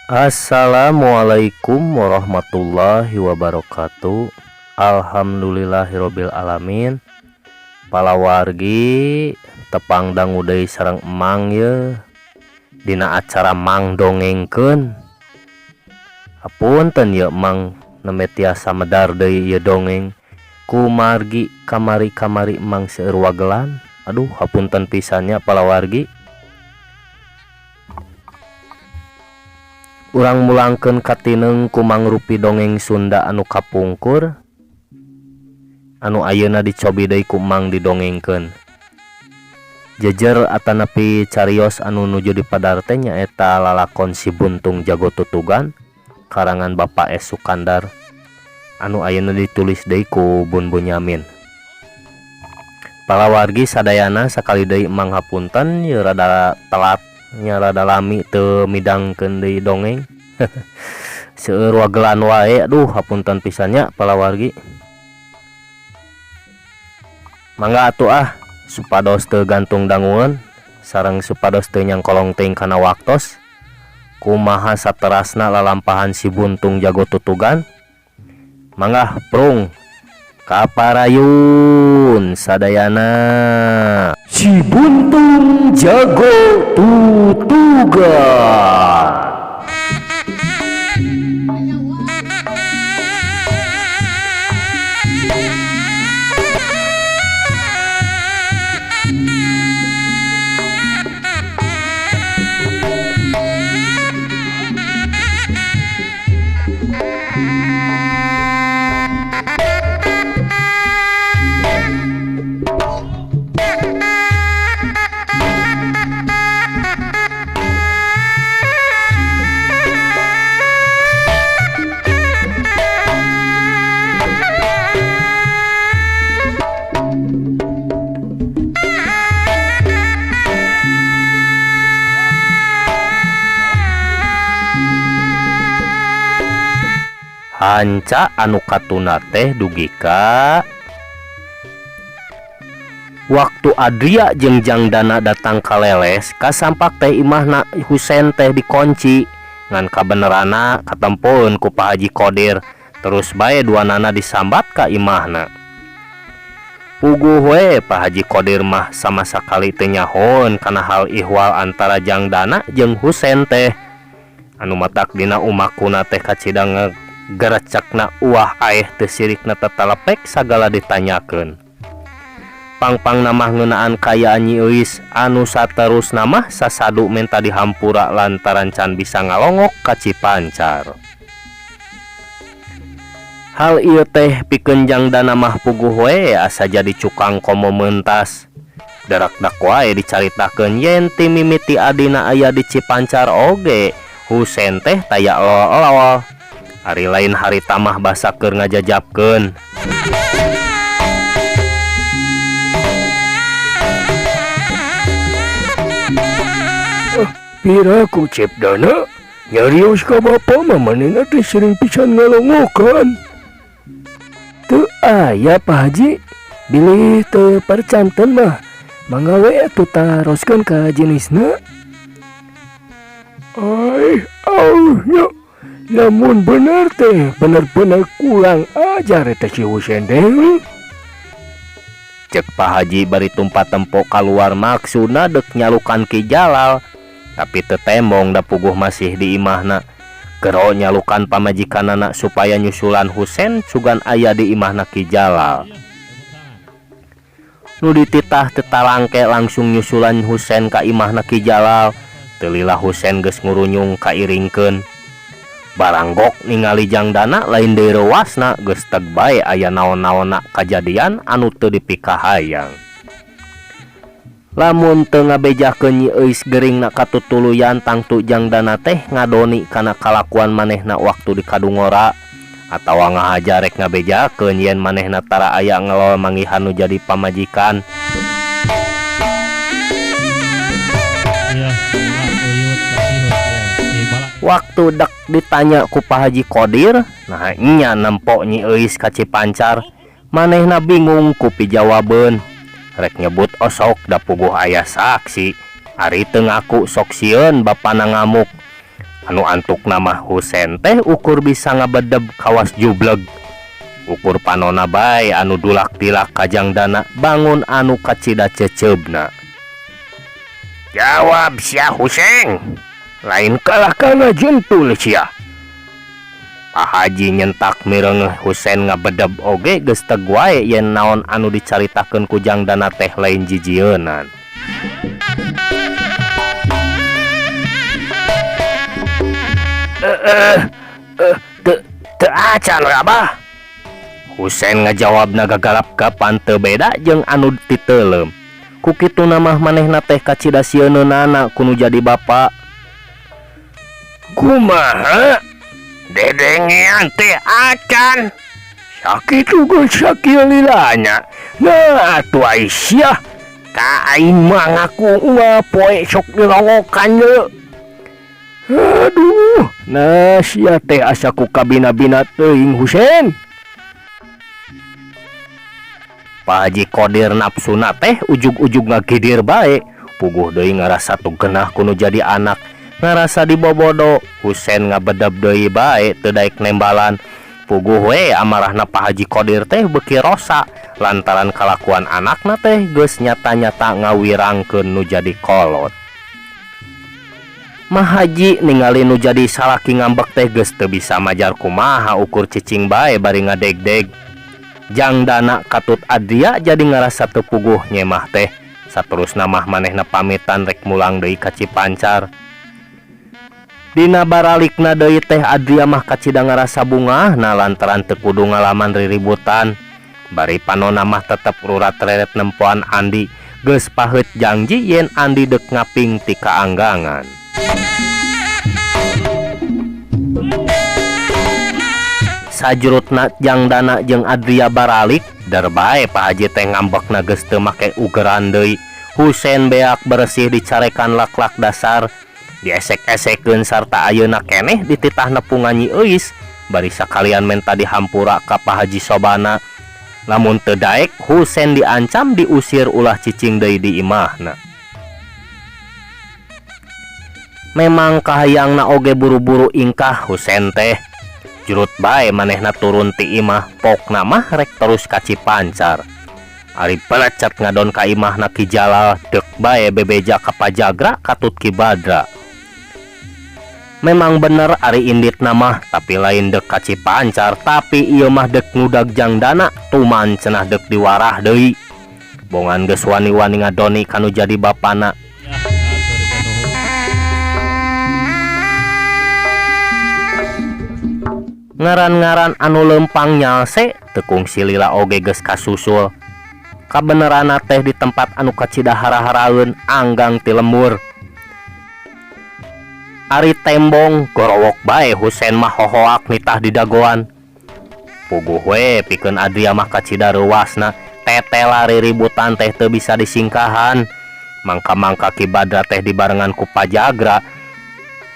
Assalamualaikum warahmatullahi wabarakatuh. Alhamdulillahirobbil alamin. Palawargi, tepang dangu deui sareng Emang ye dina acara Mang Dongengkeun. Hapunten ye, Emang nembe tiasa medar deui ieu dongeng kumargi kamari-kamari Emang seueur wagelan. Aduh, hapunten pisan nya, palawargi. Urang mulangkeun katineng ku mangrupi dongeng Sunda anu kapungkur anu ayeuna dicobi deui ku Emang didongengkeun. Jejer atanapi carios anu nuju dipadar teh nyaeta lalakon Si Buntung Jago Tutugan karangan Bapak S Sukandar anu ayeuna ditulis deui ku Bun Bunyamin. Palawargi sadayana, sakali deui Emang hapunten ye, rada telat nya, rada lami teu midangkeun deui dongeng, seueur wagelan wae. Aduh, hapunten pisan nya, palawargi. Mangga atuh ah, supados teu gantung dangueun sareng supados teu nyangkolong teuing kana waktos, kumaha saterasna lalampahan Si Buntung Jago Tutugan? Mangga prung kaparayun sadayana. Si Buntung Jago Tutugan. Hanca anu katunda teh dugi ka waktu Adria jeung Jangdana datang ka Leles, kasampak teh imahna Husen teh dikunci. Ngan kabeneranna katempoeun ku Pak Haji Kodir, terus bae duanana disambat ka imahna. Puguh we Pak Haji Kodir mah sama sakali teu nyahoeun kana hal ihwal antara Jangdana jeung Husen teh. Anu matak dina umakuna teh kacida gerecekna, uah aeh teu sirikna tatalepek sagala ditanyakeun. Pangpangna mah ngeunaan kaayaan Nyi Euis anu saterusna mah sasadu menta dihampura lantaran can bisa ngalongok ka Cipancar. Hal ieu teh pikeun Jangdana mah puguh we asa jadi cukang komo mentas. Darakdak wae dicaritakeun yen ti mimiti adina aya di Cipancar oge Husen teh taya lol-lol. Ari lain harita mah basa keur ngajajabkeun. Piraku Cep Dana nyarios ka bapa mah manehna teh sering pisan ngalongokan. Teu aya, Pak Haji, bilih teu percanten mah mangga we atuh taroskeun ka jenisna. Ai, auh nya. Lamun bener teh bener-bener kurang ajar eta si Husen teh. Cek Pak Haji bari tumpa tempo kaluar, maksudna dek nyalukan Ki Jalal, tapi teu tembong da puguh masih di imahna. Gero nyalukan pamajikanana supaya nyusulan Husen sugan aya di imahna Ki Jalal. Nu dititah teu talangke, langsung nyusulan Husen ka imahna Ki Jalal. Teu lila Husen geus ngurunyung kairingkeun. Baranggok ningali Jangdana, lain deui reuwasna, geus teg bae aya naon-naonna kajadian anu teu dipikahayang. Lamun teu ngabejakeun Nyi Euis geringna katutuluyan, tangtu Jangdana teh ngadoni kana kalakuan manehna waktu di Kadungora atawa ngahaja rek ngabejakeun yen manehna tara aya ngelol manggihan nu jadi pamajikan. Waktu dek ditanya ku Pak Haji Kodir, nah nya nempo Nyi Euis ka Cipancar, manehna bingung ku pijawabeun. Rek nyebut osok da puguh aya saksi. Ari teu ngaku sok sieun bapana ngamuk. Anu antukna mah Husen teh ukur bisa ngabedeb kawas jubleg. Ukur panona bae anu dulak-dilak ka Jangdana bangun anu kacida ceceubna. Jawab sia Huseng, lain kalah kana jentul sia. Pak Haji nyentak mireungeuh Husen ngabedeb oge geus teg wae yen naon anu dicaritakeun ku Jangdana teh lain jijieunan. Teu acan we Abah. Husen ngajawabna gagalap-gapan teu beda jeung anu titeuleum. Ku kituna mah manehna teh kacida sieuneunana ku nu jadi bapa. Kumaha? Dedengean teh acan. Sakitu geus sakieu lilanya. Nah atuh ai sia. Ka aing mah ngaku unggal poe sok dirongokan ye. Aduh, nah sia teh asa ku kabina-bina teuing Husen. Pak Haji Kodir nafsuna teh ujug-ujug ngagidir bae. Puguh deui ngarasa teu genah ku nu jadi anak. Ngarasa dibobodo. Husen ngabedeb deui bae teu daek nembalan. Puguh we amarahna Pak Haji Kodir teh beuki rosa lantaran kalakuan anakna teh geus nyata-nyata ngawirangkeun nu jadi kolot. Mahaji ningali nu jadi salaki ngambek teh geus teu bisa majar kumaha ukur cicing bae bari ngadegdeg. Jangdana katut Adria jadi ngarasa teu puguh nyemah teh. Saterusna mah manehna pamitan rek mulang deui ka Cipancar. Dina baralikna deui teh Adria mah kacida ngarasa bungahna lantaran teu kudu ngalaman riributan. Bari panona mah tetep rurat reret nempoan Andi, geus paheut jangji yen Andi deuk ngaping ti kaanggangan. Sajrutna Jangdana jeung Adria baralik, der bae Pak Haji teh ngambekna geus teu make ugeran deui. Husen beak beresih dicarekan lak-lak dasar, diesek-esekeun sarta ayeuna keneh dititah nepungan Nyi Euis, bari sakalian menta dihampura ka Pak Haji Sobana. Lamun teu daek, Husen diancam diusir ulah cicing deui di imahna. Memang kahayangna oge buru-buru ingkah Husen teh. Jurut bae manehna turun ti imah, pokna mah rek terus ka Cipancar. Ari pelecet ngadon ka imahna Ki Jalal, deuk bae bebeja ka Pajagra katut Ki Badra. Memang bener ari inditna mah, tapi lain deuk ka Cipancar, tapi ieu mah deuk ngudag Jangdana, tuman cenah deuk diwarah deui. Bongan geus wani-wani ngadoni kanu jadi bapana. Ngaran-ngaran anu lempang nyalse teu kungsi lila oge geus kasusul. Kabeneranna teh di tempat anu kacida hara-haraeun anggang ti lembur. Ari tembong gorowok bae Husen mah hohoak nitah di dagoan. Puguh we pikeun Adria mah kacida reuasna, tetela riributan teh teu bisa disingkahan. Mangka-mangka Ki Badra teh dibarengan ku Pajagra.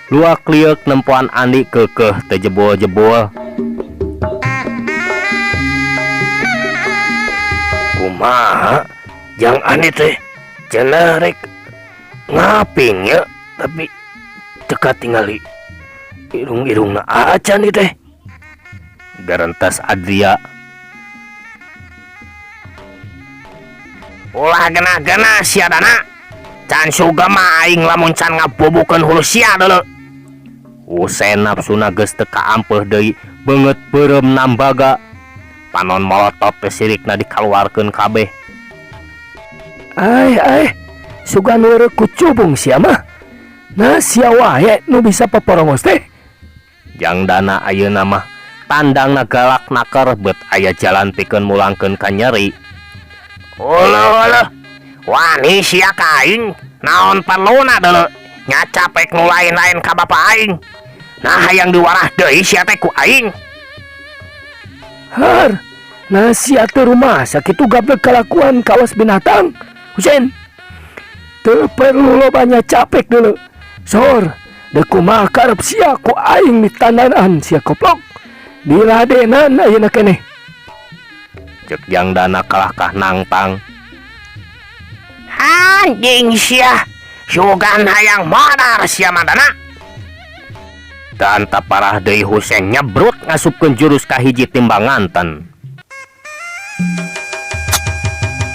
Luak lieuk nempoan Andi keukeuh teu jebul-jebul. Kumaha jang Andi teh cenah rek ngaping ye, tapi teu katingali irung-irungna acan ieu teh. Garantas Adria. Ulah gena-gena sia dana. Can suga mah aing lamun can ngabubukeun hulu sia deuleu. Husen nafsuna geus teu kaampeuh deui, beungeut beureum nambaga. Panon molotot teh sirikna dikaluarkeun kabeh. Ai ai, sugan weureuh ku cubung sia mah. Nah sia wae nu bisa paporongos teh. Jangdana ayeuna mah tandangna galak naker beut aya jalan pikeun mulangkeun ka nyeri. Uluh uluh, wani sia ka aing, naon perluna deuleu? Nyacapek nu lain-lain ka bapa aing. Nah hayang diwarah deui sia teh ku aing. Har, nah sia teh rumasa kitu gablek kalakuan kawas binatang. Husen, teu perlu loba nyacapek deuleu. Sor, deuk kumaha karep sia ku aing ditandanan sia koplok. Diladenan ayeuna keneh. Ceuk Jangdana kalahkah nangtang. Anjing sia, sugan hayang modar sia madana. Dan parah deui Husen nyebrut ngasupkeun jurus kahiji timbanganten.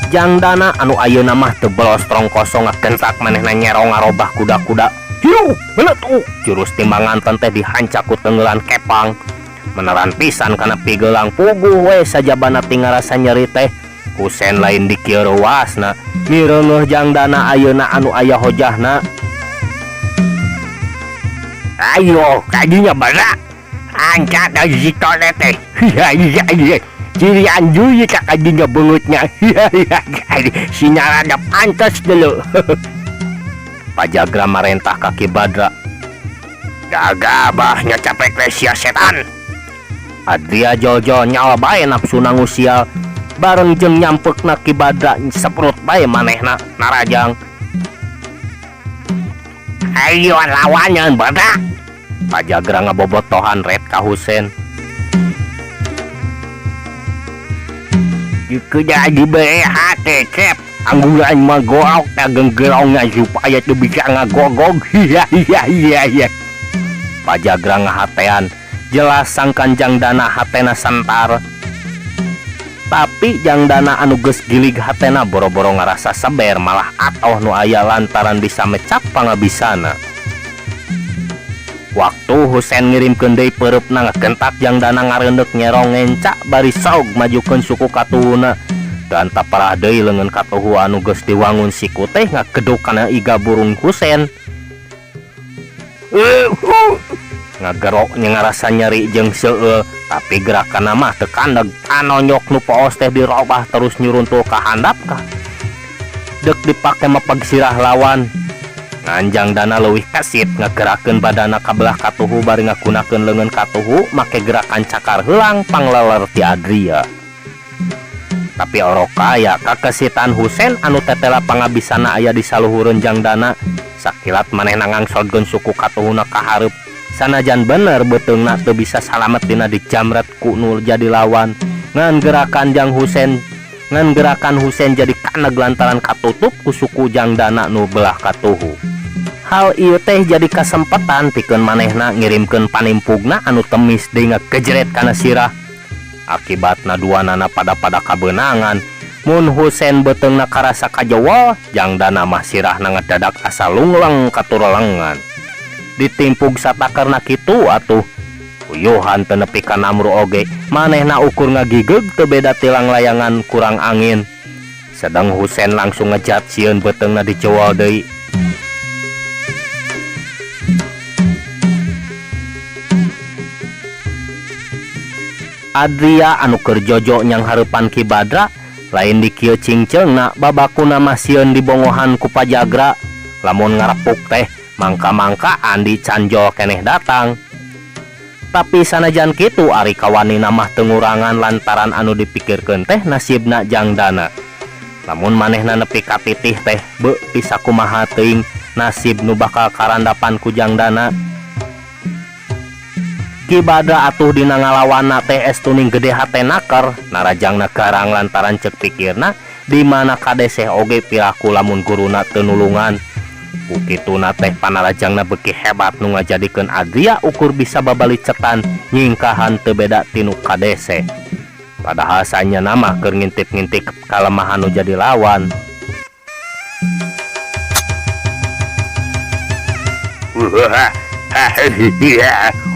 Jangdana anu ayeuna mah teu belos trong kosong ngagentak manehna nyerong ngarobah kuda-kuda. Hiu, beletuk jurus timbanganten teh dihancak ku tenggelan kepang. Meneran pisan kana pigelang puguh we sajabana tingarasa nyeri teh. Husen lain dikieu reuasna, mireungeuh Jangdana ayeuna anu aya hojahna. Ayo, kadinya bara. Angkat dari situ teh. Iya iya. Ciri anjui tak kadinya beungutnya. Sinyal ada pantas dulu. Pajagra marentah ka Ki Badra. Gagabahnya capek teh sia setan. Adria jol-jol nyawa bae nafsuna ngusial. Bareng jeung nyampekna Ki Badra seprut bae manehna narajang. Ayo lawannya Badra. Pajagra ngabobotohan red ka Husen. Kuda diberi hati cep angguran magorok genggerongnya supaya tuh bisa ngagogog. Iya iya iya iya. Pajagra ngahatean jelas sangkan Jangdana hatena sentar. Tapi Jangdana anu geus gilig hatena boro-boro ngarasa seber malah atoh nu aya lantaran bisa mecak pangabisana. Waktu Husen ngirimkeun deui peureupna ngagentak Jangdana ngareundek nyerong ngencak bari saug majukeun suku katuhuna. Dan taparah deui leungeun katuhu anu geus diwangun siku teh ngageduk kana iga burung Husen. Ngagerok nya ngarasa nyeri jeung seueul, tapi gerakanna mah teu kandeg. Panonyok nu poos teh dirobah terus nyuruntul ka handap kah. Deuk dipake mepeg sirah lawan. Ngan Jangdana leuwih kesit ngagerakeun badana ka belah katuhu bari ngagunakeun leungeun katuhu make gerakan cakar heulang pangleler ti Adria. Tapi orok kaya kakesitan Husen anu tetela pangabisana aya di saluhureun Jangdana. Sakilat manehna ngangsodkeun suku katuhuna ka hareup. Sanajan bener beuteungna teu bisa salamet dina dijamret ku nu jadi lawan. Ngan gerakan Jang Husen ngan gerakan Husen jadi kaneg lantaran katutup ku suku Jangdana nu belah katuhu. Hal ieu teh jadi kasempetan pikeun manehna ngirimkeun panimpugna anu temis deui ngagejret kana sirah. Akibatna duanana pada-pada kabeunangan. Mun Husen beuteungna karasa kajewol, Jangdana mah sirahna ngedadak asa lungleng katurelengan. Ditimpug satakerna kitu atuh. Uyuhan teu nepi ka namru oge, manehna ukur ngagigeug teu beda tilang layangan kurang angin. Sedang Husen langsung ngejat sieun beuteungna dijewol deui. Adria anu keur jojo nyang hareupan Ki Badra lain dikieu cingceungna babakuna mah sieun dibongohan ku Pajagra. Lamun ngarepuk teh mangka-mangka Andi canjol keneh datang. Tapi sanajan kitu ari kawanina mah teu ngurangan lantaran anu dipikirkeun teh nasibna Jangdana. Lamun manehna nepi ka titih teh beuh bisa kumaha teuing nasib nu bakal karandapan ku Jangdana. Ki Badra atuh dina ngalawanna teh estuning gede hate naker, narajangna garang lantaran ceuk pikirna di mana kadeseh oge piraku lamun guruna teu nulungan. Ku kituna teh panarajangna beuki hebat nu ngajadikeun Adria ukur bisa babalicetan nyingkahan teu beda tinu kadeseh. Padahal sanyana mah keur ngintip-ngintip kalemahan nu jadi lawan.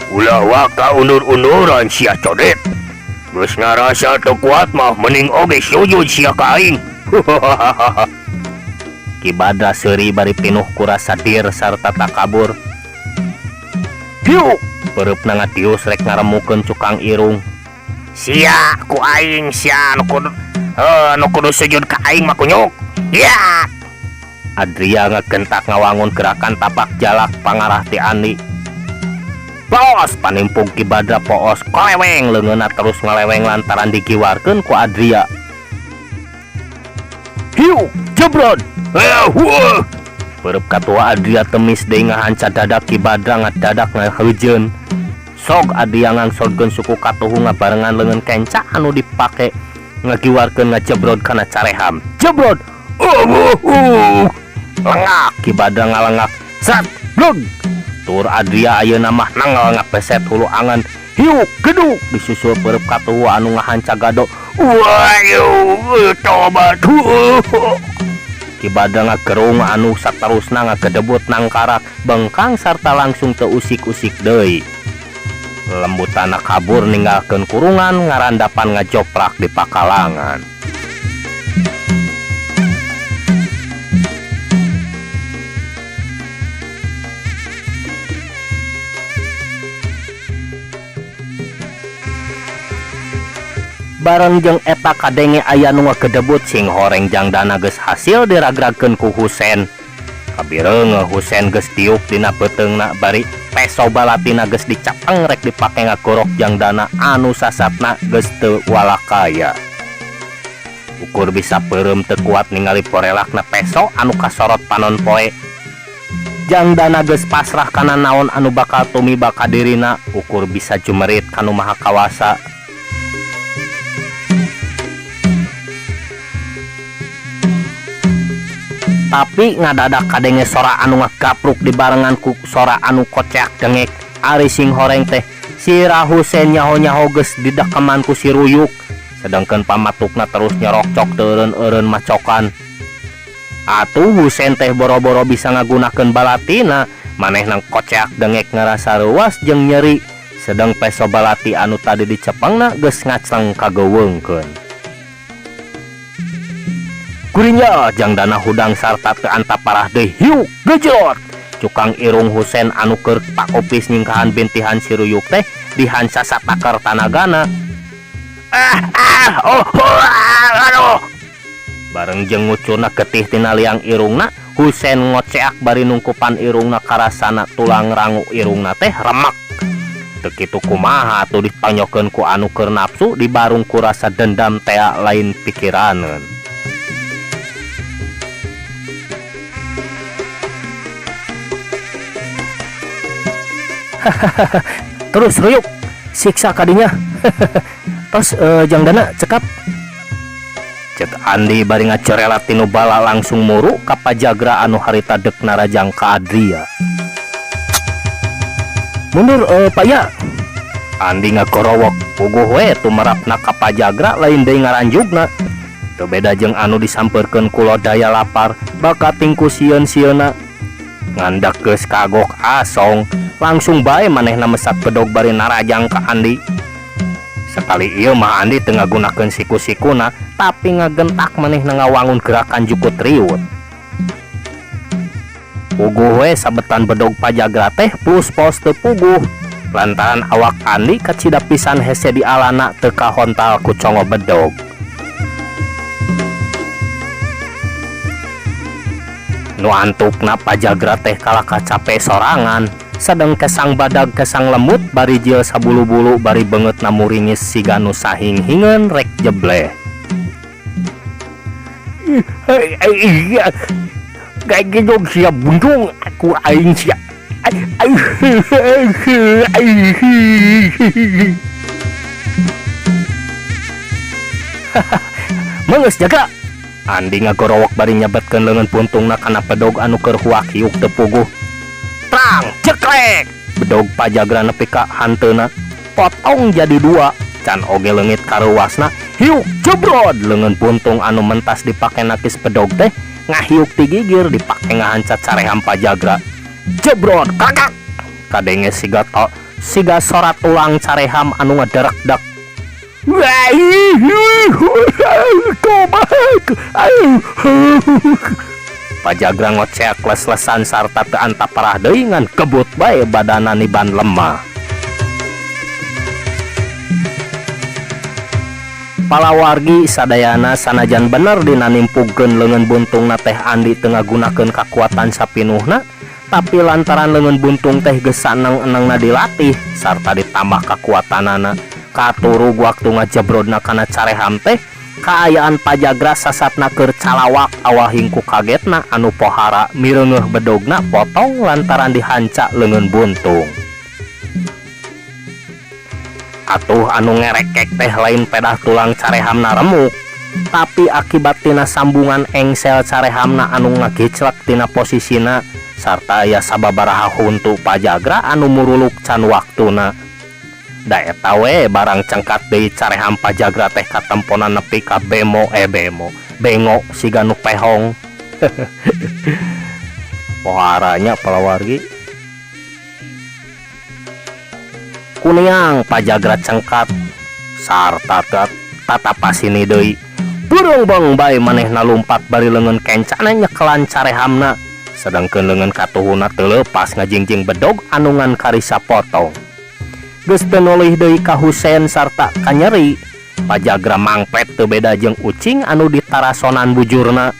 Ulah waka undur-unduran sia codet. Geus ngarasa teu kuat mah mending oge sujud sia ka aing. Ki Badra seuri bari pinuh ku rasa dir sarta takabur. Hiu, peureupna ngatius rek ngaremukeun cukang irung. Sia ku aing sia nu kudu nu kudu sujud ka aing mah kunyuk. Ya. Adria ngagentak ngawangun gerakan tapak jalak pangarah ti Andi. Poos panimpug Ki Badra poos koleweng leungeunna terus ngaleweng lantaran digiwarkeun ku Adria. Hiu, jebrod. Peureub katua Adria temis deui ngahanca dadak Ki Badra ngadadak ngaheujeun. Sok Adria ngangsodkeun suku katuhu ngabarengan leungeun kenca anu dipake ngagiwarkeun ngajebrod kana careham. Jebrod. Lengak Ki Badra ngalengak. Sat, blug. Tuur Adria ayeuna mah nangel ngapeset hulu angan hiuk geduk disusul peureub katuhu anu ngahanca gado. Wayu tobat. Kibada ngagerung anu saterusna ngagedebut nangkarak bengkang sarta langsung teu usik-usik deui. Lembutana kabur ninggalkeun kurungan ngarandapan ngajoprak di pakalangan. Bareng jeung eta kadenge aya nu ngagedebut sing horeng Jangdana geus hasil diragragkeun ku Husen. Kabireungeuh Husen geus diuk dina beuteungna bari peso balatina geus dicapeng rek dipake ngagorok Jangdana anu sasatna geus teu walakaya. Ukur bisa peureum teu kuat ningali porelakna peso anu kasorot panon poe. Jangdana geus pasrah kana naon anu bakal tumiba ka dirina, ukur bisa jumerit ka Nu Maha Kawasa. Tapi ngadadak kadenge sora anu ngagapruk dibarengan ku sora anu koceak dengek. Ari sing horeng teh sirah Husen nyaho-nyaho geus didekeman ku si Ruyuk, sedangkan pamatukna terus nyerokcok teureun-eureun macokan. Atuh Husen teh boro-boro bisa ngagunakeun balatina, manehna koceak dengek ngarasa reuas jeung nyeri, sedang peso balati anu tadi dicepengna geus ngacleng kageuweungkeun. Kurinya Jangdana hudang sarta teu antap parah deui hiuk gejrot. Cukang irung Husen anu keur pakopis nyingkahan bintihan si Ruyuk teh dihanca satakar tanagana. Ah, ah, oh, oh, ah, aduh. Bareng jeung ngucurna getih tina liang irungna, Husen ngoceak bari nungkupan irungna karasana tulang rangu irungna teh remek. Teu kitu kumaha atuh ditonyokeun ku anu keur nafsu dibarung ku rasa dendam tea lain pikiraneun. Terus Ruyuk siksa kadinya. Tos Jangdana cekap. Cek Andi bari ngacorelat tinu bala langsung muru ka Pajagra anu harita deuk narajang ka Adria. Mundur Pak ya. Andi ngagorowok puguh we tumerapna ka Pajagra lain deui ngaranjugna. Teu beda jeung anu disampeurkeun ku lodaya lapar bakating ku sieun-sieunna. Ngandak geus kagok asong langsung bae manehna mesat bedog bari narajang ka Andi. Sekali ieu mah Andi teu ngagunakeun siku-sikuna tapi ngagentak manehna ngawangun gerakan jukut riut. Puguh we sabetan bedog Pajagra teh plus pos teu puguh. Lantaran awak Andi kacida pisan hese di alana teu kahontal ku congo bedog. Nu antukna Pajagra teh kalakah cape sorangan, sedeng kesang badag kesang lemut bari jil sabulu-bulu bari beungeutna muringis siga nu sahing-hingeun rek jebleh. Gagedog sia buntung aku aing sia. Meungeus jaga. Andi ngagorowok bari nyabetkeun leungeun puntungna kana bedog anu keur huak hiuk teu puguh. Prang ceklek. Bedog Pajagra nepi ka hanteuna potong jadi dua. Can oge leungit kareuwasna hiuk jebrod leungeun puntung anu mentas dipake nakis bedog teh ngahiuk ti gigir dipake ngahancat careham Pajagra. Jebrod kakak. Kadenge siga to, siga sora tulang careham anu ngederek-dek. Pajagra ngoceak les-lesan sarta teu antap parah deui ngan kebut bae badana niban lemah. Palawargi sadayana sanajan bener dina nimpugeun leungeun buntungna teh Andi teu ngagunakeun kakuatan sapinuhna, tapi lantaran leungeun buntung teh geus saneng-enengna dilatih sarta ditambah kakuatanana, katurug waktu ngajebrodna kana careham teh kaayaan Pajagra sasatna keur calawak awahing ku kagetna anu pohara mireungeuh bedogna potong lantaran dihanca leungeun buntung. Atuh anu ngerekek teh lain pedah tulang carehamna remuk, tapi akibat tina sambungan engsel carehamna anu ngagiclek tina posisina Sarta aya sababaraha huntu Pajagra anu muruluk can waktuna. Da eta we barang cengkat deui careham Pajagra teh katempona nepi ka bemo eh bemo bengo siga nu pehong. Pohara nya palawargi. Kuniang Pajagra cengkat sarta tatapasini deui. Bureungbeng bae manehna lumpat bari leungeun kencana nyekelan carehamna sedangkeun leungeun katuhuna teu leupas ngajingjing bedog anu ngan karisa potong. Geus teu nolih deui ka Husen sarta kanyeri. Pajagra mangpet teu beda jeung ucing anu ditarasonan bujurna.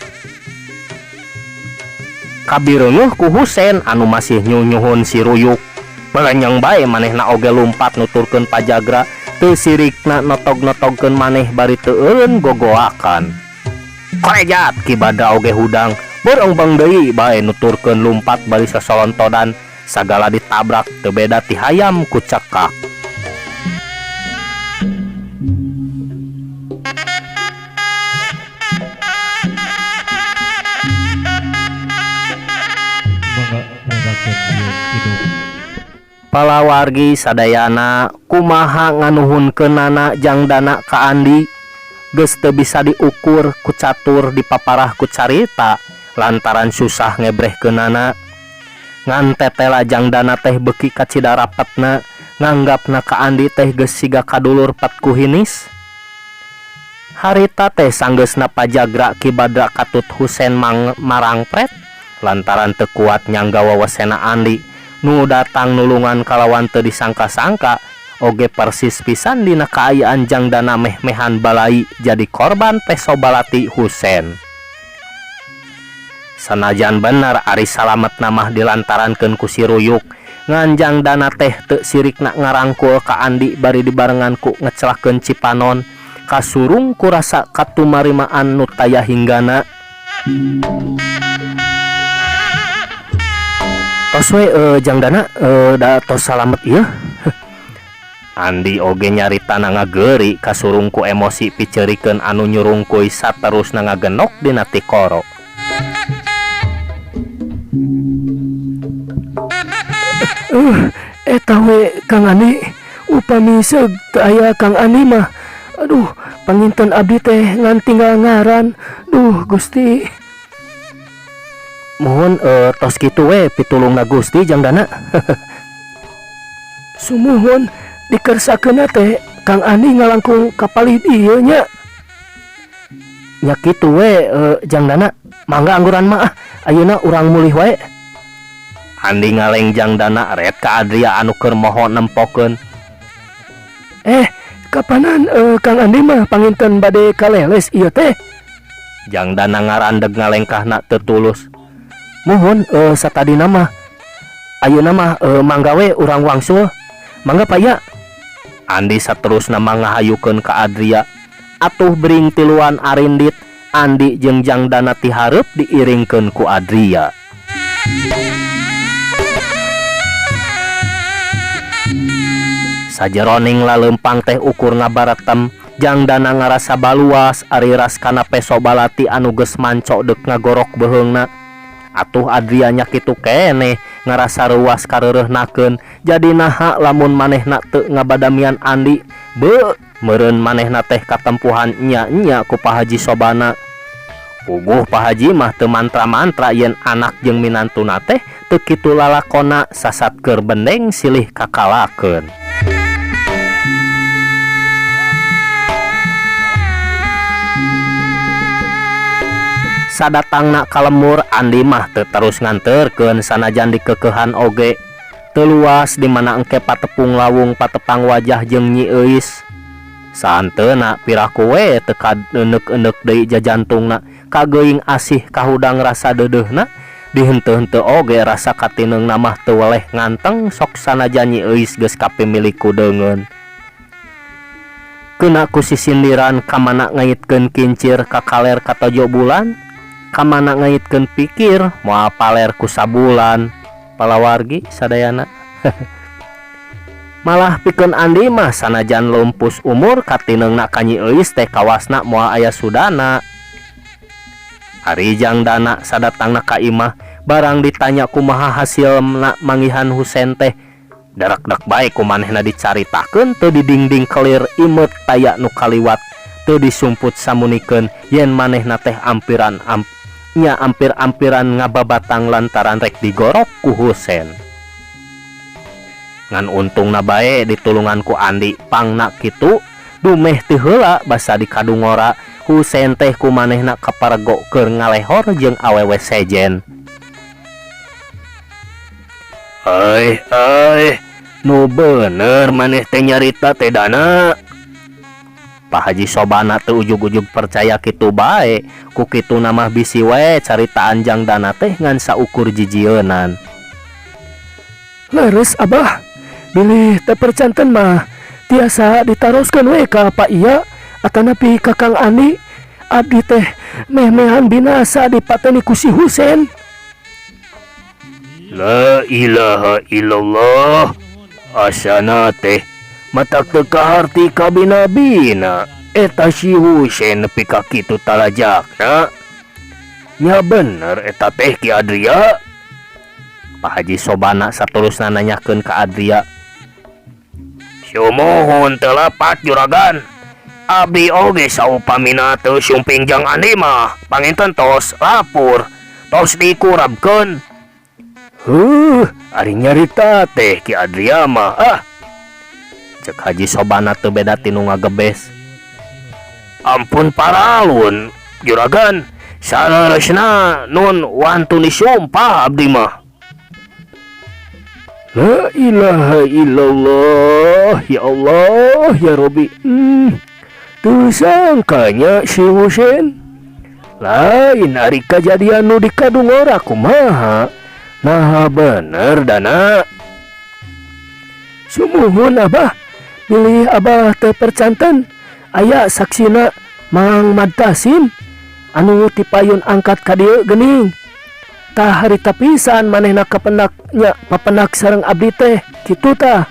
Kabireungeuh ku Husen anu masih nyunyuhun si Ruyuk. Belenyeng bae manehna oge lumpat nuturkeun Pajagra teu sirikna notog-notogkeun maneh bari teu eureun gogoakan. Korejat Ki Badra oge hudang beureungbeng deui bae nuturkeun lumpat bari sosolontodan sagala ditabrak teu beda ti hayam ku cekak. Palawargi sadayana kumaha nganuhunkeunana jang dana ka Andi geus teu bisa diukur ku catur dipaparah ku carita lantaran susah ngebrehkeunana. Ngan tetela jang dana teh beuki kacida rapetna nganggapna ka Andi teh geus siga kadulur pet ku hinis. Harita teh sanggeusna Pajagra Ki Badra katut Husen marangpret lantaran teu kuat nyangga wawasena Andi nu datang nulungan kalawan teu disangka-sangka oge persis pisan dina kaayaan jang dana meh-mehan balai jadi korban peso balati Husen. Sanajan bener ari salametna mah dilantarankeun ku si Ruyuk, ngan jang dana teh teu sirikna ngarangkul ka Andi bari dibarengan ku ngecelakeun Cipanon kasurung ku rasa katumarimaan nu taya hinggana. Tos we jang dana da tos salamet ieu. Andi oge nyaritana ngageuri kasurung ku emosi piceurikeun anu nyurungkuy saterusna ngagenok dina tikoro. Eta we Kang Andi, upami seug teu aya Kang Andi mah. Aduh, panginten abdi teh ngan tinggal ngaran. Duh, Gusti. Mohon tos kitu we pitulungna Gusti jang dana. Sumuhun dikersakeunna teh Kang Andi ngalangkung ka palih dieu nya. Nya kitu we jang dana, mangga angguran mah ah, ayeuna urang mulih wae. Andi ngaleng jang dana ret ka Adria anu keur moho nempokeun. Kapanan Kang Andi mah panginten bade kaleles ieu teh? Jang dana ngarandeg ngalengkahna teu tulus. Muhun satadina mah. Ayeuna mah mangga we urang wangsul. Mangga Pak ya. Andi saterusna mah ngahayukeun ka Adria. Atuh bering tiluan arindit, Andi jeung jang dana ti hareup diiringkeun ku Adria. Sajeroning laleumpang teh ukur ngabaretem, jang dana ngarasa baluas ari ras kana peso balati anu geus manco deuk ngagorok beuheungna. Atuh Adria nya kitu keneh ngarasa reuas kareureuhnakeun, jadi naha lamun manehna teu ngabadamian Andi, beuh meureun manehna teh katempuhan nya-nya ku Pak Haji Sobana. Puguh Pak Haji mah teu mantra-mantra yen anak jeung minantuna teh teu kitu lalakona sasat keur bendeng silih kakalakeun. Sadatangna ka lemur Andi mah teu terus nganterkeun sanajan dikeukeuhan oge. Teu luas di mana engke patepung lawung patepang wajah jeung Nyi Euis. Saanteuna piraku we teu kaeneuk-eneuk deui jajantungna, kageuing asih kahudang rasa deudeuhna, dihenteu-henteu oge rasa katineungna mah teu weleh nganteng sok sanajan Nyi Euis geus kapimilik ku deungeun. Keuna ku sisindiran kamana ngaitkeun kincir ka kaler katojo bulan, kamana ngaitkeun pikir moal paler ku sabulan. Palawargi sadayana. Malah pikeun Andi mah sanajan lumpus umur katineungna ka Nyi Euis teh kawasna moal aya sudana. Ari jang dana sadatangna ka imah Barang ditanya kumaha hasilna manggihan Husen teh darakdak bae ku manehna dicaritakeun teu didingding kelir imeut taya nu kaliwat teu disumput samunikeun yen manehna teh ampiran am, nya ampir-ampiran ngababatang lantaran rek digorok ku Husen. Ngan untungna bae ditulungan ku Andi pangna kitu dumeh ti heula basa di kadungora Husen teh ku manehna kaparego keur ngalehor jeung awewe sejen. Euy euy, nu bener maneh teh nyarita teh Dana. Pak Haji Sobana teu ujug-ujug percaya kitu bae, ku kituna mah bisi wae caritaan Jang Dana teh ngan saukur jijieunan. Leres Abah, bilih teu percanten mah tiasa ditaroskeun we ka Pak Iya atanapi ka Kang Andi. Abdi teh meh-mehan binasa dipateni ku si Husen. La ilaha illallah. Asana teh matak teu kaharti kabina-bina. Eta si Husen nepi ka kitu talajakna. Nya bener eta teh Ki Adria. Pak Haji Sobana saterusna nanyakeun ka Adria. Sumuhun teu lepat juragan. Abdi oge saupamina teu sumping jang Andi mah panginten tos lapur, tos dikurabkeun. Huh, ari nyarita teh Ki Adria mah ah. Cek Haji Sobana teu beda tinu ngagebes. Ampun paralun juragan, saleresna nun wantun disumpah abdi mah. La ilaha illallah, ya Allah ya Robi. Teu sangkanya si Husen. Lain ari kajadian nu di kadungora kumaha. Nah bener Dana. Sumuhun Abah, bilih Abah teu percanten aya saksina Mang Madtasim anu tipayun angkat ka dieu geuning. Tah harita pisan manehna kapenak nya papenak sareng abdi teh kitu tah.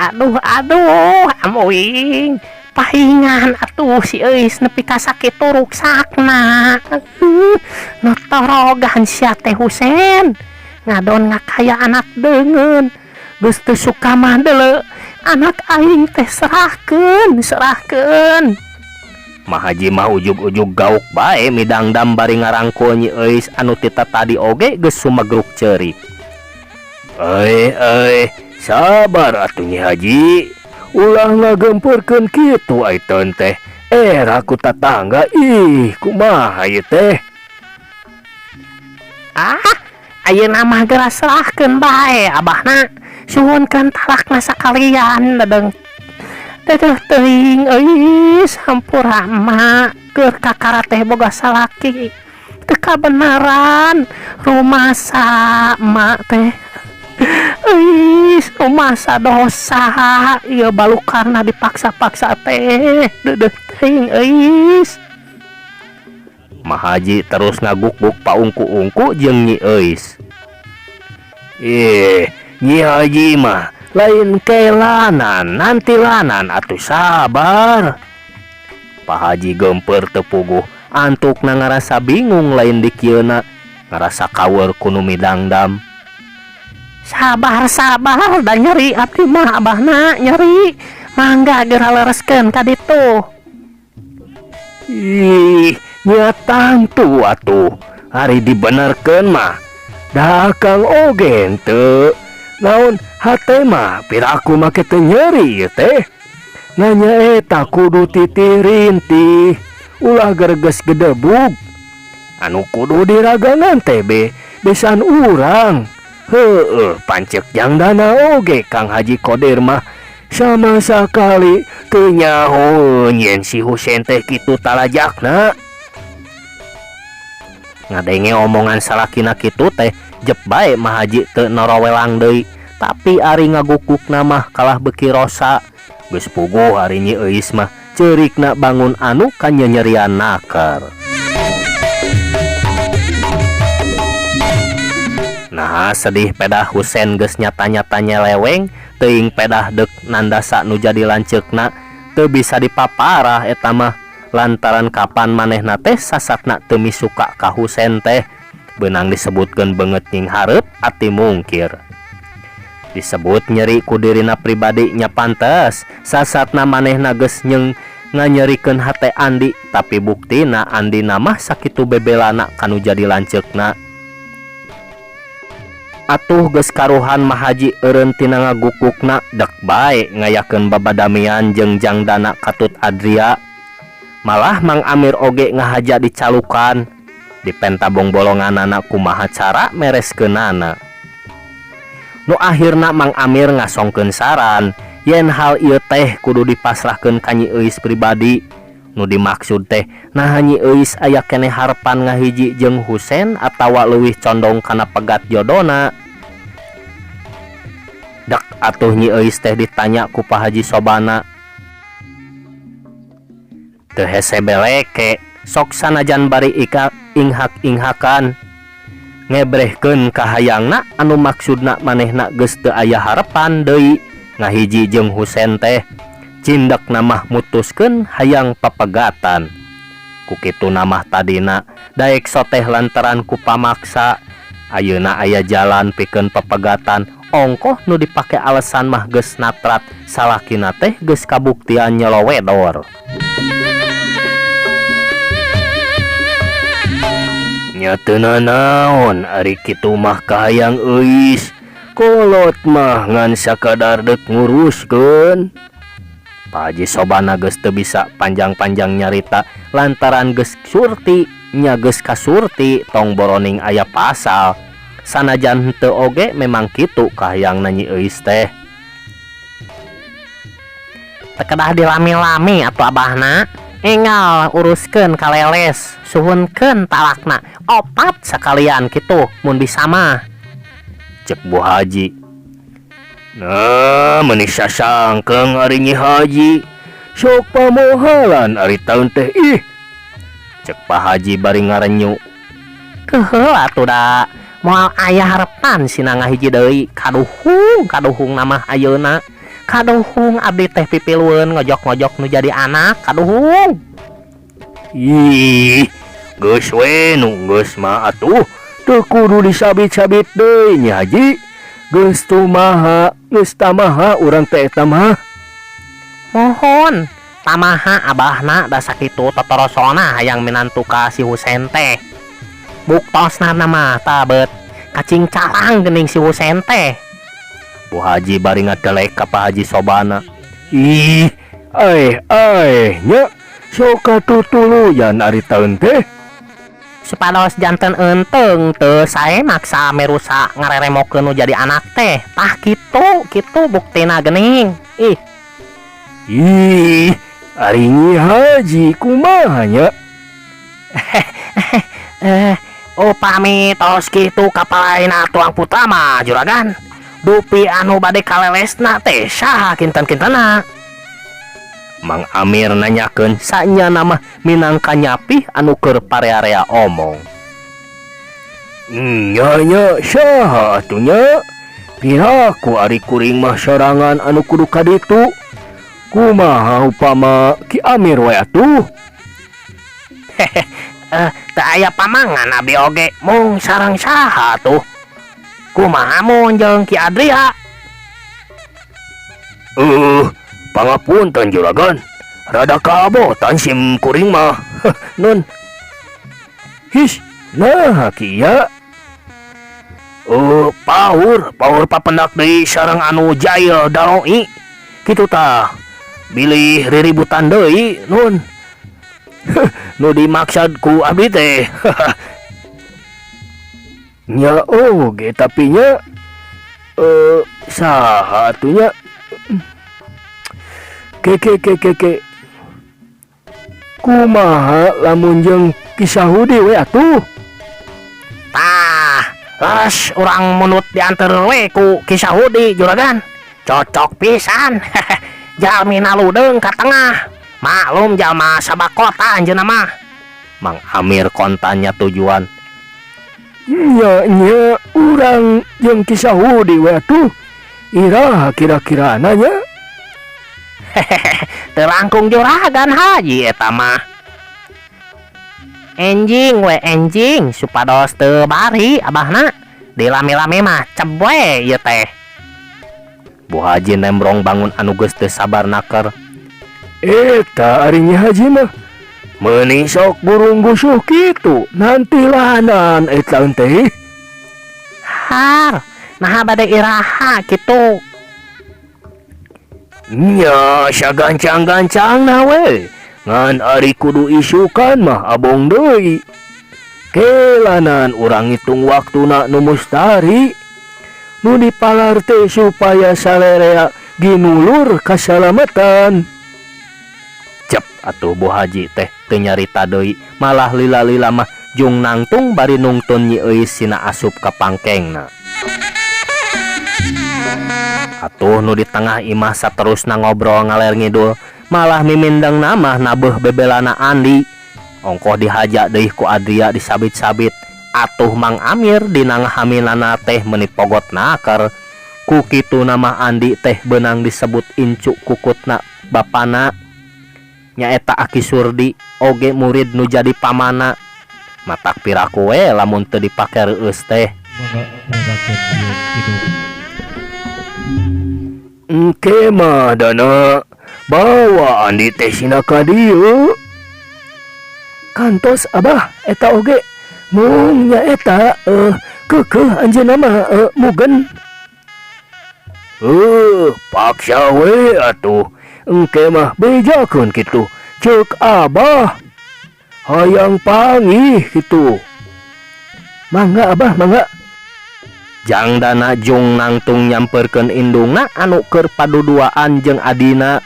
Aduh aduh amuing pahingan atuh si Euis nepi ka sakitu ruksakna. Notorogan sia teh Husen. Ngadon ngakaya anak deungeun. Geus teu suka mah deuleu anak aing teh serahkeun serahkeun. Mahaji mah ujug-ujug gauk bae midangdam bari ngarangkul Nyi Euis anu tita tadi oge geus sumegruk ceurik. Euy euy, sabar atuh Nyi Haji. Ulah ngagempeurkeun kitu aiteun teh. Era ku tatangga ih kumaha ieu teh. Ah, ayeuna mah geura serahkeun bae abahna. Suhunkeun talakna sakalian dedeng. Dedeh teuing euis hampura emak keur kakara teh boga salaki. Teu kabeneran rumasa emak teh. Euis rumasa dosa ieu balukarna dipaksa-paksa teh. Dedeh teuing euis. Mahaji terus ngagukguk paungku-ungku jeung Nyi Euis. Ih, Nyi Haji mah lain kelanan nantilanan atuh sabar. Pak Haji gempeur teu puguh, antukna ngarasa bingung lain dikieuna, ngarasa kaweur ku nu midangdam. Sabar sabar da nyeri abdi mah abahna nyeri. Mangga geura lereskeun ka ditu. Ih, nya tangtu atuh. Ari dibenerkeun mah da akang oge henteu. Naon hate mah piraku make teu nyeri ieu teh. Nanya eta kudu titirintih, ulah gereges gedebug. Anu kudu diragangan teh be besan urang. Heueuh pancek Jang Dana oge Kang Haji Kodir mah sama sakali teu nyaho yen si Husen teh kitu talajakna. Ngadenge omongan salakina kitu teh jep bae Mahaji teu norowelang deui, tapi ari ngagukukna mah kalah beuki rosa. Geus puguh ari Nyi Euis mah ceurikna bangun anu kanyenyerian naker. Nah sedih pedah Husen geus nyata-nyata nyeleweng, teuing pedah deuk nandasa nu jadi lanceukna teu bisa dipaparah eta mah. Lantaran kapan manehna teh sasatna teu misuka ka Husen teh beunang disebutkeun beungeut nyinghareup ati mungkir. Disebut nyeri ku dirina pribadi nya pantes sasatna manehna geus nyeng nganyerikeun hate Andi tapi buktina Andina mah sakitu bebelana kanu jadi lanceukna. Atuh geus karuhan mah Haji eureun tina ngagukgukna dek bae ngayakeun babadamian jeung Jangdana katut Adria. Malah Mang Amir oge ngahaja dicalukan dipenta bongbolonganana kumaha cara mereskeunana. Nu akhirna Mang Amir ngasongkeun saran yen hal ieu teh kudu dipasrahkeun ka Nyi Euis pribadi. Nu dimaksud teh naha Nyi Euis aya keneh harepan ngahiji jeung Husen atawa leuwih condong kana pegat jodona. Dek atuh Nyi Euis teh ditanya ku Pak Haji Sobana. Teu hese beleke sok sanajan bari ika inghak-inghakan ngebrehkeun kahayangna anu maksudna manehna geus teu aya harepan deui ngahiji jeung Husen teh. Cindekna mah mutuskeun hayang papegatan. Ku kituna mah tadina daek soteh lantaran ku pamaksa. Ayeuna aya jalan pikeun pepegatan ongkoh nu dipake alasan mah geus natrat salakina teh geus kabuktian nyelowedor. Nya teu nanaon ari kitu mah kahayang Euis. Kolot mah ngan sakadar deuk nguruskeun. Pak Haji Sobana geus teu bisa panjang-panjang nyarita lantaran geus surti nya geus kasurti tong boroning aya pasal. Sanajan henteu oge memang kitu kahayangna Nyi Euis teh. Teu kedah dilami-lami atuh abahna. Enggal uruskeun kaleles, suhunkeun talakna opat sakalian kitu mun bisa mah. Cek Bu Haji. Nah, meuni sasangkeung ari Nyi Haji. Sok pamohalan ari taun teh ih. Cek Pak Haji bari ngarenyu. Keuheul atuh da moal aya harepan sina ngahiji deui kaduhung kaduhung mah ayeuna. Kaduhung abdi teh pipilueun ngojok-ngojok nu jadi anak kaduhung. Ih, geus we nu geus mah atuh teu kudu disabit-sabit deui Nyi Haji. Geus tumaha, geus tamaha urang teh eta mah. Mohon tamaha abahna da sakitu totorosona hayang minantu ka si Husen teh. Buktosna mah tabet kacing calang geuning si Husen teh. Bu Haji bari ngadelek ka Pak Haji Sobana. Ih, aeh nya sok katutuluyan ari taun teh. Supados janten eunteng teu sae maksa merusa ngareremokeun nu jadi anak teh. Tah kitu, kitu buktina geuning. Ih. Ih, ari Nyi Haji kumaha nya? Upami tos kitu kapalaina tuang putra mah juragan. Dupi anu bade kalelesna teh saha kinten-kintena? Mang Amir nanyakeun sanyana mah minangka nyapih anu keur parea-rea omong. Nya nya saha atuh nya? Piraku ari kuring mah sorangan anu kudu ka ditu. Kumaha upama Ki Amir we atuh? Teu aya pamangan abdi oge mung sareng saha atuh? Kumaha mun jeung Ki Adria? Pangapunten juragan. Rada kabotan sim kuring mah. Nun. His, nah kieu. Paur, paur papendak deui sareng anu jail daroi. Kitu tah. Bilih riributan deui, nun. Nu dimaksad ku abdi teh. Nya oge tapi nya saha atuh nya? Ke ke ke ke ke. Kumaha lamun jeung Ki Sahudi we atuh? Tah, leres urang munut dianteur we ku Ki Sahudi juragan. Cocok pisan. Jalmina ludeung ka tengah. Maklum jalma sabakota anjeunna mah. Mang Amir kontannya tujuan. Nya nya urang jeung Ki Sahudi we atuh. Iraha kira-kirana nya? Teu langkung juragan Haji eta mah. Enjing we enjing supados teu bari abahna dilami-lami mah ceb we ieu teh. Bu Haji nembrong bangun anu geus teu sabar naker. Eta ari Nyi Haji mah meuni sok burung gusuh kitu nantilanan eta teh. Har, naha bade iraha kitu. Nya sagancang-gancangna we ngan ari kudu isukan mah abong deui. Kelanan urang ngitung waktuna nu mustari. Nu dipalar teh supaya salerea ginulur kasalamatan. Cep atuh Bu Haji teh teu nyarita deui malah lila-lila mah jung nangtung bari nungtun Nyi Euis sina asup ka pangkengna. Atuh nu di tengah imah saterusna ngobrol ngaler ngidul malah mimindengna mah nabeuh bebelana Andi. Ongkoh dihaja deui ku Adria disabit-sabit. Atuh Mang Amir dina ngahaminana teh meuni pogot naker. Ku kituna mah Andi teh beunang disebut incu kukutna bapana. Nyaeta Aki Surdi oge murid nu jadi pamana. Matak piraku we lamun teu dipake reueus teh. Engke mah dana bawa Andi teh sina ka dieu. Kantos abah eta oge mung nyaeta keukeuh anjeunna mah mugen. Heuh paksa we atuh. Engke mah bejakeun kitu ceuk abah hayang panggih kitu. Mangga abah mangga. Jang Dana jung nangtung nyamperkeun indungna anu keur paduduaan jeung adina.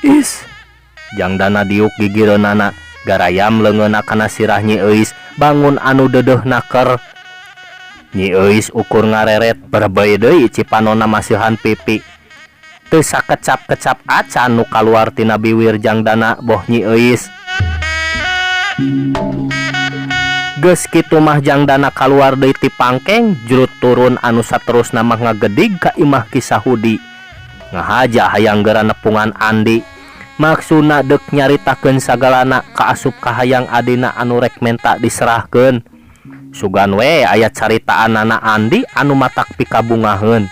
Is. Jang Dana diuk gigireunana garayam leungeunna kana sirah Nyi Euis bangun anu deudeuh naker. Nyi Euis ukur ngareret berebeuy deui cipanonna masihan pipi. Teu sakecap-kecap acan nu kaluar tina biwir Jang Dana boh Nyi Euis. Geus kitu mah Jang Dana kaluar deui ti pangkeng jrut turun anu saterusna mah ngagedig ka imah Ki Sahudi. Ngahaja hayang geura nepungan Andi. Maksudna deuk nyaritakeun sagalana kaasup ka hayang adina anu rek menta diserahkeun. Sugan we aya caritaanana Andi anu matak pikabungaheun.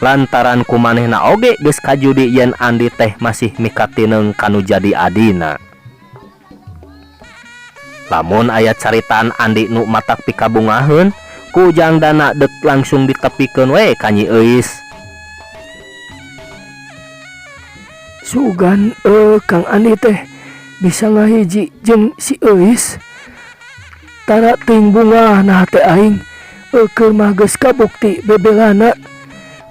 Lantaran ku manehna oge geus kajudi yen Andi teh masih mikatineng kanu jadi adina. Lamun aya caritaan Andi nu matak pikabungaheun, ku Jang Dana deuk langsung ditepikeun we ka Nyi Euis. Sugan Kang Andi teh bisa ngahiji jeung si Euis. Tara teuing bungah nah teh aing keur mah geus kabukti bebelana.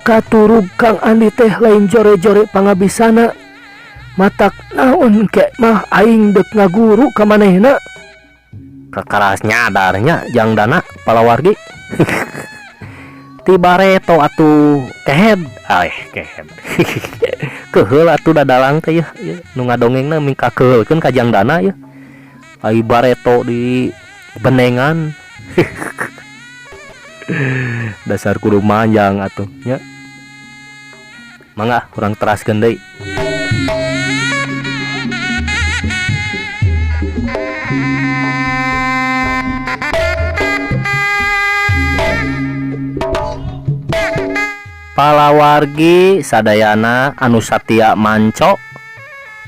Katurug Kang Andi teh lain jore-jore pangabisana. Matak naon ke mah aing deuk ngaguru ka manehna. Kakaras nyadarnya Jang Dana palawargi. Ti bareto atuh kehed, kehed. Keheul atuh dadalang teh yeuh, nu ngadongengna mingka keheulkeun ka Jang Dana yeuh. Ai bareto di benengan. Dasar kudu manjang atuh nya. Mangga urang teraskeun deui. Palawargi sadayana anu satia manco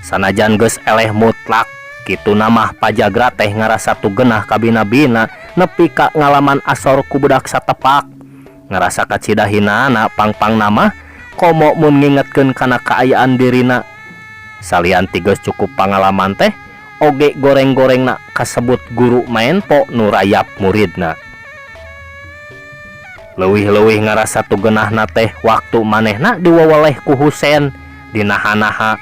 sanajan geus eleh mutlak kitu namah pajagra teh ngarasa tugenah kabina-bina nepi ka ngalaman asor ku budak satepak ngarasa kacidahinana pangpang namah komo mun ngingetkeun kana kaayaan dirina salian ti geus cukup pangalaman teh oge goreng-gorengna kasebut guru maenpo nu rayap muridna. Leuwih-leuwih ngarasa tugenahna teh waktu manehna diweweleh ku Husen dinaha-naha.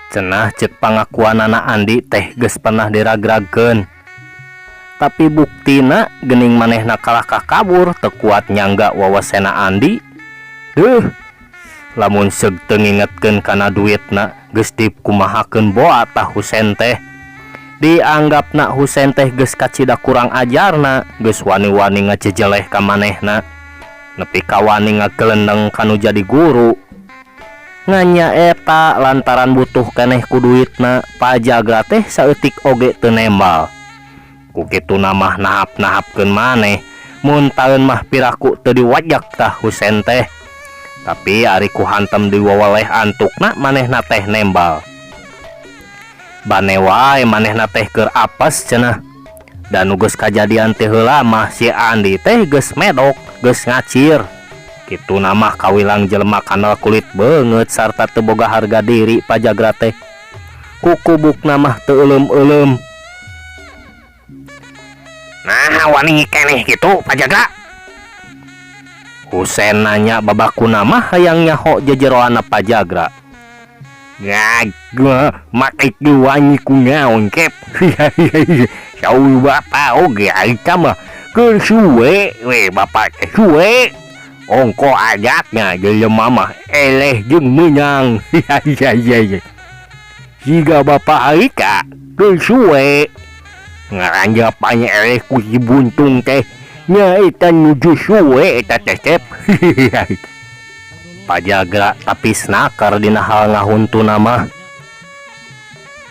Cenah ceuk pangakuanana Andi teh geus pernah diragragkeun. Tapi buktina geuning manehna kalahkah kabur teu kuat nyangga wawasena Andi. Duh, lamun seug teu ngingetkeun kana duitna geus dikumahakeun boa tah Husen teh. Dianggapna Husen teh geus kacida kurang ajarna, geus wani-wani ngajejeleh ka manehna. Nepi ka wani ngagelendeng kanu jadi guru. Ngan nyaeta lantaran butuh keneh ku duitna, Pajagra teh saeutik oge teu nembal. Ku kituna mah nahap-nahapkeun maneh, mun taeun mah piraku teu diwajak tah Husen teh. Tapi ari ku hantem diweweleh antukna manehna teh nembal. Bane wae manehna teh keur apes cenah. Da nu geus kajadian ti heula mah si Andi teh geus medok, geus ngacir. Kituna mah kawilang jelema kanal kulit beungeut sarta teu boga harga diri Pajagra teh. Kukubukna mah teu euleum-euleum. Nah, wani keneh kitu Pajagra? Husen nanya babakuna mah hayang nyaho jejeroanna Pajagra. Ngagah make wani ku naon kep. Saur bapa oge harita mah keur suwe we bapa teh suwe. Ongko ajaknya jelema mah eleh jeung meunang. Siga bapa harita keur suwe. Ngaranjapan eleh ku si buntung teh nyaeta nuju suwe eta teh cep. Pajagra tapi snaker dina hal ngahuntuna mah.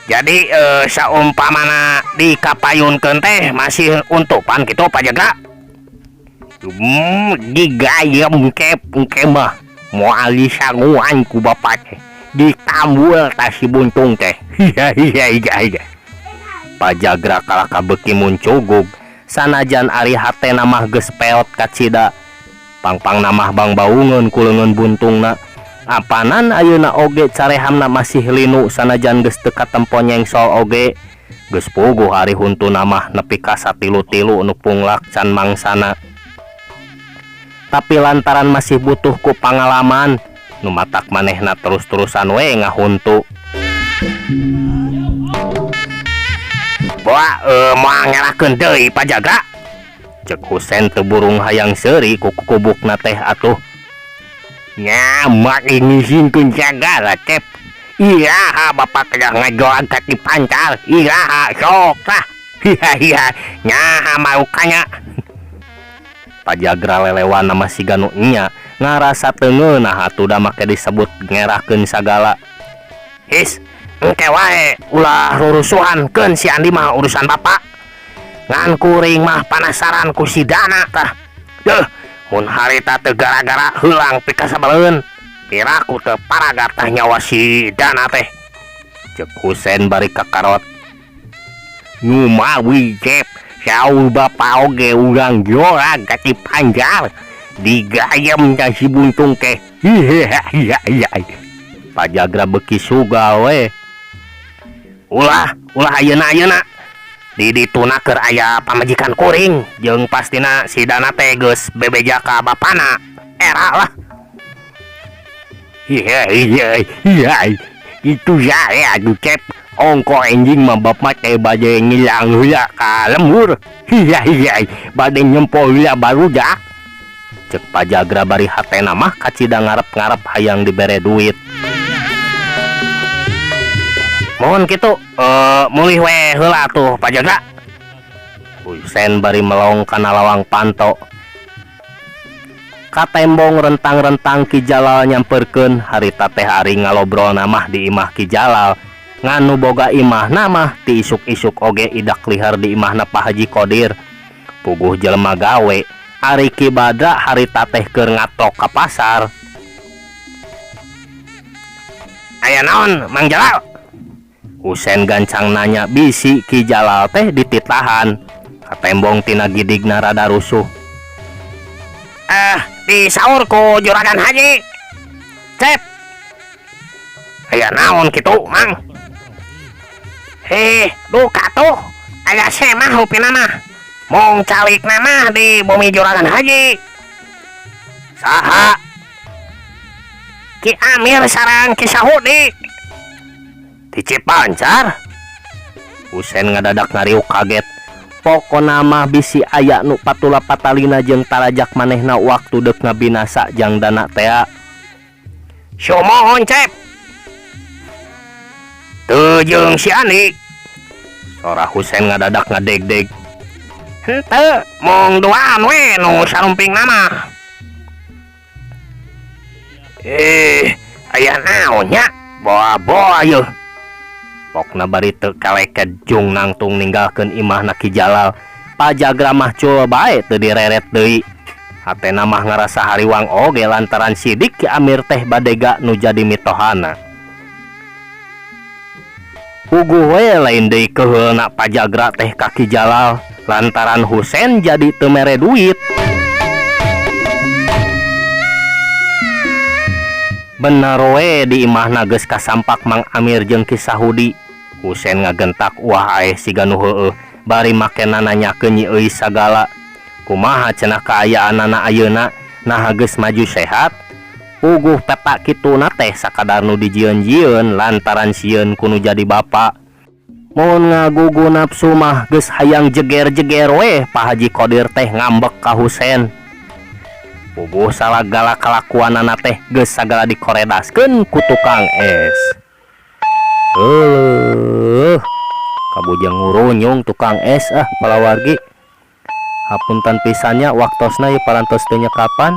Jadi saumpamana dikapayunkeun teh masih untupan kitu Pajagra? Digayem kep engke mah moal disanguan ku bapa teh. Ditambul tah si buntung teh. Pajagra kalaka beuki muncugug sanajan ari hatena mah geus peot kacida. Pangpangna mah bangbaungeun ku leungeun buntungna. Apanan ayeuna oge carehamna masih linu sanajan geus teu katempo nyengsol oge. Geus puguh ari huntuna mah nepi ka satilu-tilu nu punglak can mangsana. Tapi lantaran masih butuh ku pangalaman, nu matak manehna terus-terusan we ngahuntu. Boa moal ngerakeun deui Pajagra. Cek Husen teu burung hayang seuri ku kukubukna teh atuh. Nya mak ngisinkeun sagala cep. Iraha bapak kedah ngajoag ka Cipancar. Iraha sok tah. Nyaha marukanya. Pajagra lelewana mah siga nu nya ngarasa teu ngeunah atuh da make disebut ngerakeun sagala. His, engke wae ulah rurusuhan keun si Andi mah urusan bapak. Ngan kuring mah panasaran ku si Dana tah. Deuh, mun harita teu gara-gara heulang pikasebeleun, piraku teu paragat tah nyawa si Dana teh. Cek Husen bari kakarot. Numawi cep, saur bapa oge urang jorag ka Cipanjar. Digayem tah si buntung teh. Pajagra beuki sugal we. Ulah, ulah ayeuna-ayeuna. Di dituna keur aya pamajikan kuring jeung pastina si Dana teh geus bebeja ka bapana. Era lah. Iya iya iya. Itu sae atuh cep. Ongko enjing mah bapak teh bade ngilang heula ka lembur. Iya iya. Bade nyempo heula barudak. Cek Pajagra bari hatena mah kacida ngarep-ngarep hayang dibere duit. Mohon kitu, mulih we heula atuh Pajagra. Husen bari melong kana lawang panto. Katembong rentang-rentang Ki Jalal nyamperkeun harita teh ari ngalobrolna mah di imah Ki Jalal. Ngan nu boga imahna mah ti isuk-isuk oge idak lihar di imahna Pak Haji Kodir. Puguh jelema gawe, ari Ki Badra harita teh keur ngatok ka pasar. Aya naon Mang Jalal? Husen gancang nanya bisi Ki Jalal teh dititahan. Katembong tina gidigna rada rusuh. Disaur ku Juragan Haji. Cep. Aya naon kitu, Mang? Heh, duka tuh. Aya semah rupina mah. Mong calikna mah di bumi Juragan Haji. Saha? Ki Amir sareng Ki Sahudi. Di Cipancar. Husen ngadadak ngariuk kaget. Pokona mah bisi aya nu patula patalina jeung tarajak manehna waktu deuk ngabinasa jang Dana tea. Sumohon cep. Teu jeung si Andi. Sora Husen ngadadak ngadegdeg. Henteu, mong duaan we nu sarumping nama. Aya naon nya? Boa-boa yeuh. Pokna bari teu kaleket jung nangtung ninggalkeun imahna Ki Jalal. Pajagra mah cul bae teu direret deui. Hatena mah ngarasa hariwang oge lantaran sidik Ki Amir teh badega nu jadi mitohana. Puguh we lain deui keuheulna Pajagra teh ka Ki Jalal lantaran Husen jadi teu mere duit. Bener we di imahna geus kasampak Mang Amir jeung Ki Sahudi. Husen ngagentak uah aeh siga nu heueuh bari makena nanyakeun Nyi Euis sagala. Kumaha cenah kaayaanana ayeuna naha geus maju sehat? Puguh peta kituna teh sakadar nu dijieun-jieun lantaran sieun ku nu jadi bapa. Mun ngagugu nafsu mah geus hayang jeger-jeger weh Pak Haji Kodir teh ngambek ka Husen. Puguh salagala kalakuanana teh geus sagala dikoredaskeun ku tukang es. Heuh, kabujeng ngurunyung tukang es ah palawargi. Hapunten pisan nya waktosna ieu parantos teu nyekapan.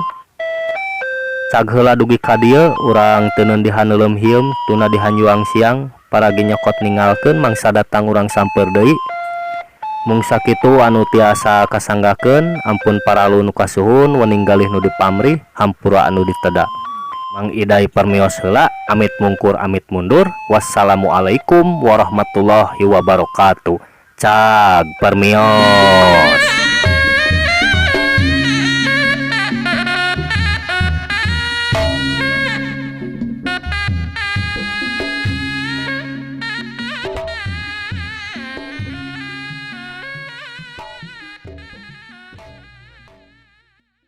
Cag heula dugi ka dieu urang teuneun di haneuleum hieum tuna di hanjuang siang paragi nyokot ninggalkeun mangsa datang urang sampeur deui. Mung sakitu anu tiasa kasanggakeun ampun paralu nu kasuhun wening galih nu dipamrih hampura anu diteda. Mang Iday permios heula amit mungkur amit mundur wassalamualaikum warahmatullahi wabarakatuh. Cag permios.